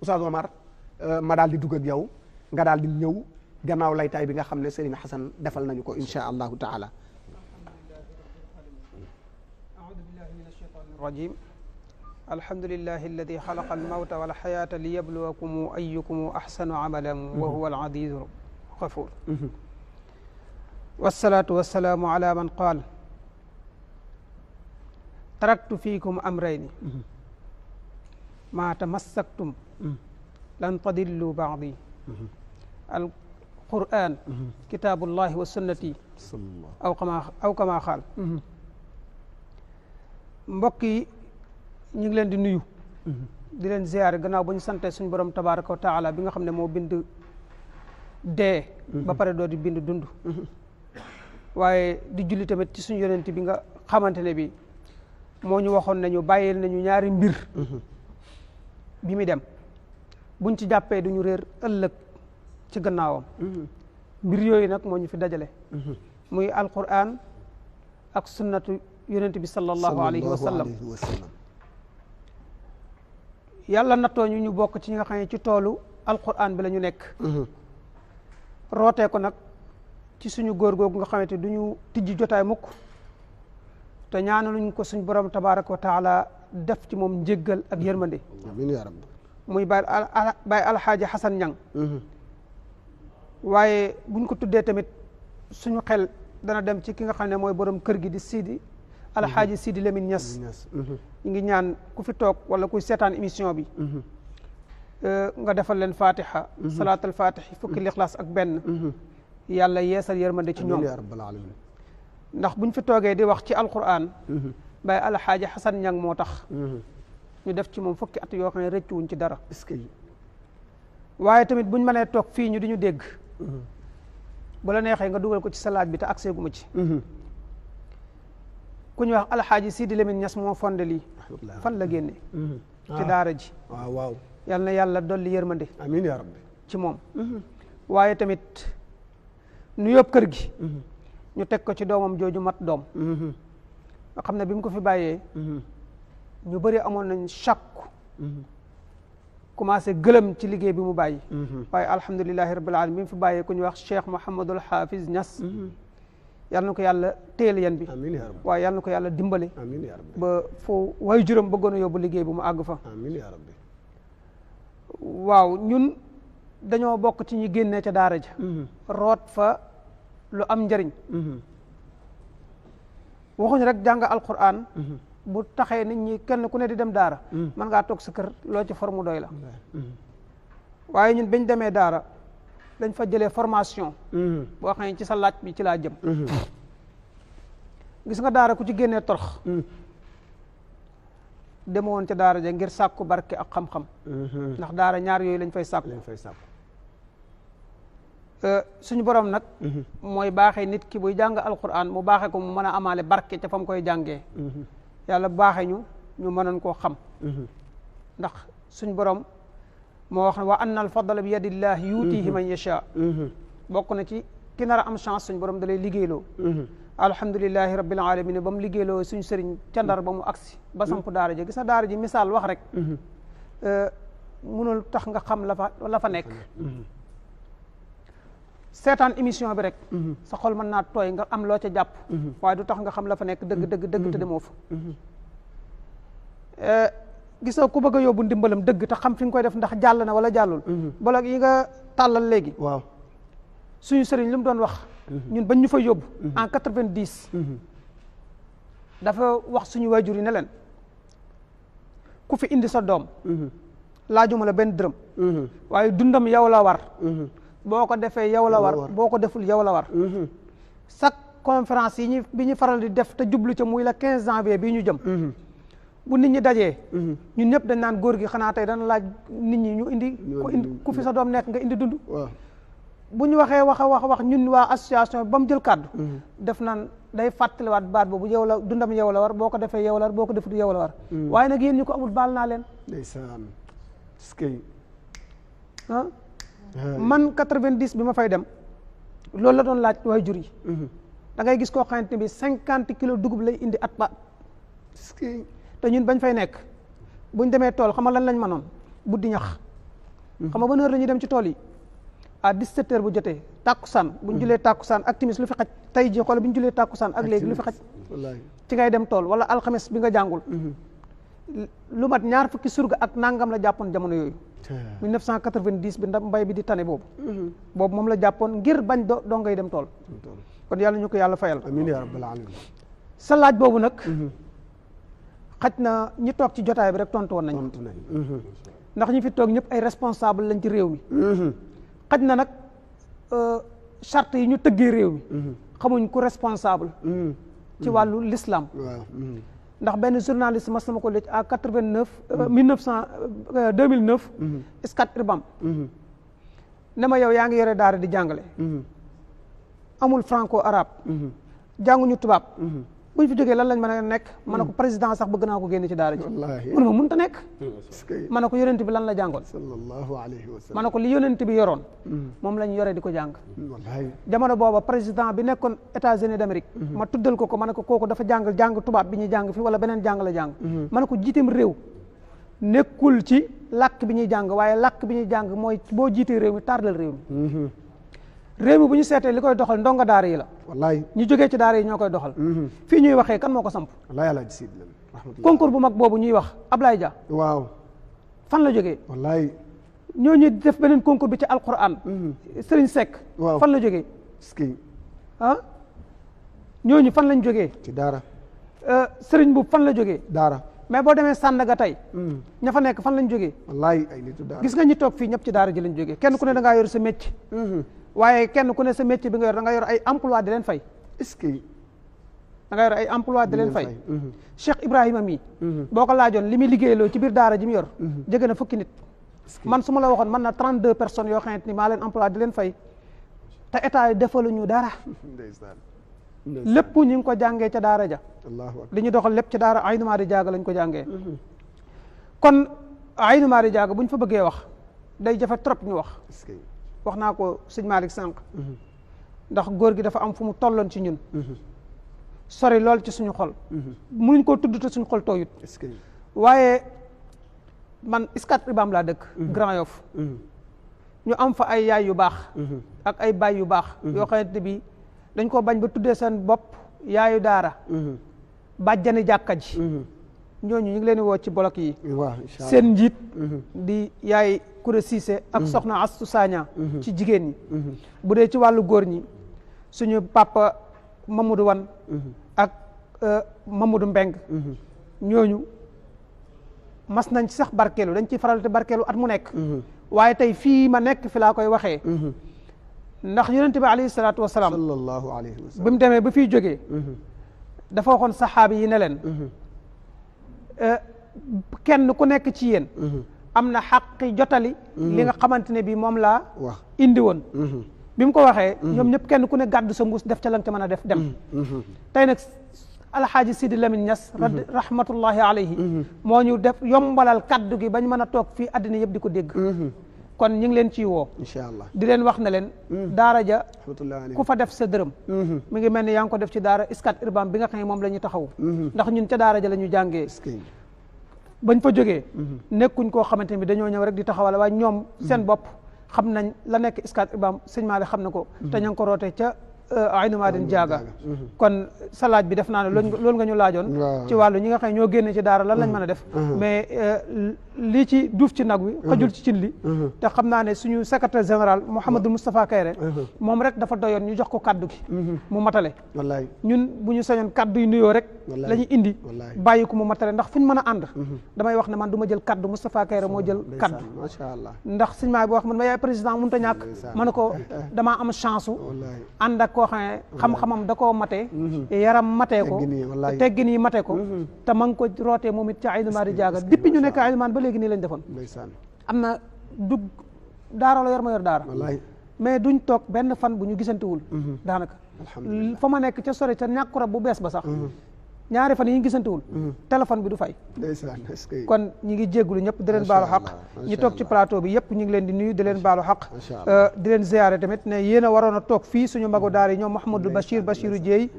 Oustaz Omar ma daal di dugg ak yow nga daal di ñëw gannaaw laytaay bi nga xam ne Serigne Hassan defal nañu ko insha allahu taala. a'uudu billahi mina shaytaani rajiim. alhamdulillahi alladi xalaqa almawta wal xayaata liyabluwakum ayyukum ahsanu amalan wa huwa al-aziizul ghafuur. wassalaatu wassalaamu ala man qaal taraktu fiikum amrayni maa tamassaktum lan tadillu ba'di alquran kitaabullahi wa sunnati aw kama xaal. mbokk yi ñu ngi leen di nuyu di leen ziyaare gannaaw ba ñu sante suñu borom tabaraka wa taala bi nga xam ne moo bind dee ba pare doo di bind dund waaye di julli tamit ci suñu yonent bi nga xamante ne bi moo ñu waxoon nañu bàyyil nañu ñaari mbir bi mi dem buñ ci jàppee duñu réer ëllëg ci gannaawam. mbir yooyu nag moo ñu fi dajale muy alquran ak sunnatu yonent bi sallallahu alayhi wa sallam. yàlla nattoo ñu bokk ci ñi nga xam ne ci toolu alquran bi la ñu nekk rootee ko nag ci suñu góor googu nga xamante du ñu tijji jotaay mukk te ñaanaluñ ko suñ borom tabaraka wa taala def ci moom njéggal ak yërmande. amiin yaa rabbi. muy Baay Alxaaji Xasan Ñang waaye buñ ko tuddee tamit suñu xel dana dem ci ki nga xam ne mooy borom kër gi di Sidi Alxaaji Sidi Lamine Niass. ñu ngi ñaan ku fi toog wala kuy seetaan émission bi nga defal leen fatiha salaatal fatihi fukki lixlaas ak benn yàlla yeesal yërmande ci ñoom ndax buñ fi toogee di wax ci alquran Baay Alxaaji Xasan Ñang moo tax ñu def ci moom fukki at yoo xam ne rëccuwuñ ci dara. waaye tamit buñ mënee toog fii ñu di ñu dégg bu la neexee nga dugal ko ci salaat bi te accès gu ma ci ku ñu wax Alxaaji Sidi Lamine Niass moo fondé lii fan la génne ci daara ji. waaw yal na yàlla dolli yërmande amiin yaa rabbi ci moom. waaye tamit nu yóbbu kër gi ñu teg ko ci doomam jooju mat doom nga xam ne bi mu ko fi bàyyee ñu bëri amoon nañ chàkku commencé gëlëm ci liggéey bi mu bàyyi. waaye alhamdulilahi rabbil alamin bi mu fi bàyyee ku ñu wax Cheikh Mouhamadul Hafiz Niass yal na ko yàlla téel yan bi waaye yal na ko yàlla dimbale ba foo way juróom bëggoon a yóbbu liggéey bi mu àgg fa. waaw ñun dañoo bokk ci ñi génnee ca daara ja root fa lu am njëriñ waxuñ rek jàng alquran bu taxee nit ñi kenn ku ne di dem daara mën ngaa toog sa kër loo ci forme doy la waaye ñun bañ demee daara dañ fa jëlee formation boo xam ne ci sa laaj bi ci laa jëm gis nga daara ku ci génnee torox demoon ca daara ja ngir sàkku barke ak xam-xam ndax daara ñaar yooyu lañ fay sàkku suñu borom nag mooy baaxee nit ki buy jàng alquran mu baaxee ko mu mën a amaale barke ca fa mu koy jàngee yàlla baaxee ñu mënoon koo xam ndax suñu borom moo wax ne wa anna al fadla bi yadillahi yuutihi man yasha bokk na ci ki nar a am chance suñu borom da lay liggéeyloo alhamdulilahi rabbil alamin ba mu liggéeyloo suñu sëriñ ca Ndar ba mu agsi ba samp daara ji gis na daara ji misaal wax rek mënul tax nga xam la fa nekk seetaan émission bi rek sa xol mën naa tooy nga am loo ca jàpp waaye du tax nga xam la fa nekk dëgg te demoo fa gis nga ku bëgg a yóbbu ndimbalam dëgg te xam fi nga koy def ndax jàll na wala jàllul bolog yi nga tàllal léegi waaw suñu sëriñ lu mu doon wax ñun bañ ñu fa yóbbu en 90 dafa wax suñu waajur yi ne leen ku fi indi sa doom laajuma la benn dërëm waaye dundam yow la war boo ko defee yow la war boo ko deful yow la war chaque conférence yi bi ñu faral di def te jublu ca muy la 15 janvier bii ñu jëm bu nit ñi dajee ñun ñëpp dañ naan góor gi xanaa tey dana laaj nit ñi ñu indi ku fi sa doom nekk nga indi dund bu ñu waxee wax ñun waa association ba mu jël kàddu def naan day fàttaliwaat baat boobu yow la dundam yow la war boo ko defee yow la war boo ko defut yow la war waaye nag yéen ñu ko amul baal naa leen ndeysaan man 90 bi ma fay dem loolu la doon laaj waay jur yi da ngay gis koo xamante ne bi 50 kilos dugub lay indi at ba te ñun bañ fay nekk buñ demee tool xam nga lan lañ mënoon buddi ñax. xam nga ban heure la ñuy dem ci tool yi à 17h bu jotee tàkkusaan bu ñu julee tàkkusaan ak timis lu fi xaj tey ji xool bu ñu julee tàkkusaan ak léegi lu fi xaj ci ngay dem tool wala alxames bi nga jàngul lu mat ñaar fukki surga ak nangam la jàppoon jamono yooyu 1990 bi ndax mbay bi di tane boobu moom la jàppoon ngir bañ doo ngay dem tool kon yàlla ñu ko yàlla fayal amiin yaa rabbal aalamiin sa laaj boobu nag xaj na ñi toog ci jotaay bi rek tontu woon nañ ndax ñi fi toog ñëpp ay responsable lañ ci réew mi xaj na nag charte yi ñu tëggee réew mi xamuñ ku responsable ci wàllu l'islam ndax benn journaliste mas na ma ko léegi à 2009 Scat Urbam ne ma yow yaa ngi yore daara di jàngale amul franco arabe jànguñu tubaab bu ñu fi jógee lan lañ mën a nekk ma ne ko président sax bëgg naa ko génne ci daara ji mu ne ma mënut a nekk ma ne ko yonent bi lan la jàngoon sallallahu alayhi wa sallam ma ne ko li yonent bi yoroon moom lañ yore di ko jàng jamono booba président bi nekkoon États-Unis d'Amérique ma tuddal ko ma ne ko kooku dafa jàng tubaab bi ñuy jàng fi wala beneen jàng la jàng ma ne ko jiiteem réew nekkul ci làkk bi ñuy jàng waaye làkk bi ñuy jàng mooy boo jiitee réew mi tardal réew mi réew mi bu ñu seetee li koy doxal ndongo daara yi la wallaay ñu jógee ci daara yi ñoo koy doxal fii ñuy waxee kan moo ko samp wallaay Alaaji Sidy Lamine concours bu mag boobu ñuy wax Ablaye Dia waaw fan la jógee wallaay ñooñu def beneen concours bi ci alquran Serigne Seck waaw fan la jógee ski ñooñu fan lañ jógee ci daara Serigne bu fan la jógee daara mais boo demee Sandaga tey ña fa nekk fan lañ jógee wallaay ay nitu daara gis nga ñi toog fii ñëpp ci daara ji lañ jógee kenn ku ne da ngaa yor sa métier waaye kenn ku ne sa métier bi nga yor da nga yor ay emploi di leen fay est-ce que da nga yor ay emploi di leen fay Cheikh Ibrahima mii boo ko laajoon li muy liggéeyloo ci biir daara ji mu yor jege na fukki nit man su ma la waxoon mën na 32 personnes yoo xamante ni maa leen emploi di leen fay te état yi defaluñu dara lépp ñu ngi ko jàngee ca daara ja li ñu doxal lépp ca daara Aynu Maadi Jaaga lañ ko jàngee kon Aynu Maadi Jaaga bu ñu fa bëggee wax day jafe trop ñu wax naa ko sëñ Malick sànq ndax góor gi dafa am fu mu tolloon ci ñun sori lool ci suñu xol mënuñ koo tudd te suñu xol tooyut waaye man Scat Urbam laa dëkk Grand Yoff ñu am fa ay yaay yu baax ak ay baay yu baax yoo xamante bi dañ ko bañ ba tuddee seen bopp yaayu daara bàjjani jàkka ji ñooñu ñu ngi leen di woo ci bolok yi seen njiit di yaay Kouré Cissé ak soxna Astu Sagna ci jigéen ñi bu dee ci wàllu góor ñi suñu papa Mamadou Wan ak Mamadou Mbeng ñooñu mas nañ ci sax barkeelu dañ ciy faral te barkeelu at mu nekk waaye tey fii ma nekk fi laa koy waxee ndax yonent bi alayhi salaatu wasalaam sallallahu alayhi wa sallam bi mu demee ba fiy jógee dafa waxoon saxaabi yi ne leen kenn ku nekk ci yéen am na xaqi jotali li nga xamante ne bi moom laa indi woon bi mu ko waxee ñoom ñëpp kenn ku ne gàddu sa mbuus def ca lan ca mën a def dem tey nag alxaaji Sidi Lamine Niass rahmatullahi alayhi moo ñu def yombalal kaddu gi bañ mën a toog fii àddina yëpp di ko dégg kon ñu ngi leen ciy woo incha allah di leen wax ne leen daara ja ku fa def sa dërëm mi ngi mel ni yaa ngi ko def ci daara Scat Urbam bi nga xam ne moom la ñu taxaw ndax ñun ca daara ja la ñu jàngee bañ fa jógee nekkuñ koo xamante ni dañoo ñëw rek di taxawal waaye ñoom seen bopp xam nañ la nekk Scat Urbam sëñ Maali xam na ko te ña ngi ko roote ca Aynu Maadi Jaaga kon sa laaj bi def naa ne loolu nga ñu laajoon ci wàllu ñi nga xam ne ñoo génne ci daara lan lañ mën a def mais lii ci duuf ci nag wi xajul ci cin li te xam naa ne suñu secrétaire général Mouhamadou Moustapha Kayre moom rek dafa doyoon ñu jox ko kaddu gi mu matale ñun bu ñu sañoon kaddu yu nuyoo rek la ñu indi bàyyi ko mu matale ndax fu ñu mën a ànd damay wax ne man du ma jël kaddu Moustapha Kayre moo jël kaddu ndax suñu maa bi wax man ma yaay président mënut a ñàkk ma ne ko damaa am chance ànd ak koo xam ne xam-xamam da koo matee yaram matee ko teggin yi matee ko te ma ngi ko rootee moom it ci Aynu Maadi Jaaga depuis ñu nekk Aynu Maadi ba léegi nii lañ defoon am na dug daara la yor ma yor daara mais duñ toog benn fan bu ñu gisantewul daanaka fa ma nekk ca sori ca ñàkkura bu bees ba sax ñaari fan yi ñu gisantewul téléphone bi du fay kon ñi ngi jéggulu ñëpp di leen baalu xaq ñi toog ci plateau bi yëpp ñu ngi leen di nuyu di leen baalu xaq di leen ziyaare tamit ne yéen a waroon a toog fii suñu magu daara yi ñoom Mouhamadou Bachirou Dieye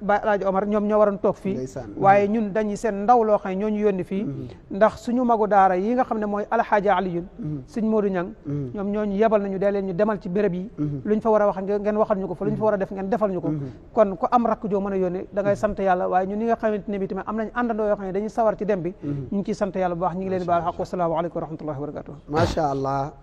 Baye Alaaji Omar ñoom ñoo waroon toog fii waaye ñun dañuy seen ndaw loo xam ne ñoo ñu yónni fii ndax suñu magu daara yi nga xam ne mooy Alxaaji Aliyun Sëñ Modou Ñang ñoom ñooñu yebal nañu dee leen ñu demal ci béréb yi luñ fa war a wax ngeen waxal ñu ko fa luñ fa war a def ngeen defal ñu ko kon ku am rakk joo mën a yónni da ngay sant yàlla waaye ñun ñi nga xamante ne bi tamit am nañ àndandoo yoo xam ne dañuy sawar ci dem bi ñu ngi ciy sant yàlla bu baax ñu ngi leen di baal xaq wassalaamu aleykum wa rahmatullahi wa barakatuh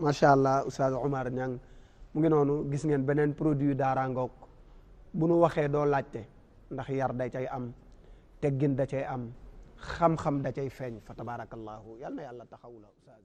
macha allah Oustaz Oumar Niang mu ngi noonu gis ngeen beneen produit daara ngoog bu nu waxee doo laajte ndax yar da cay am teggin da cay am xam-xam da cay feeñ fa tabarakallahu yal na yàlla taxawu la Oustaz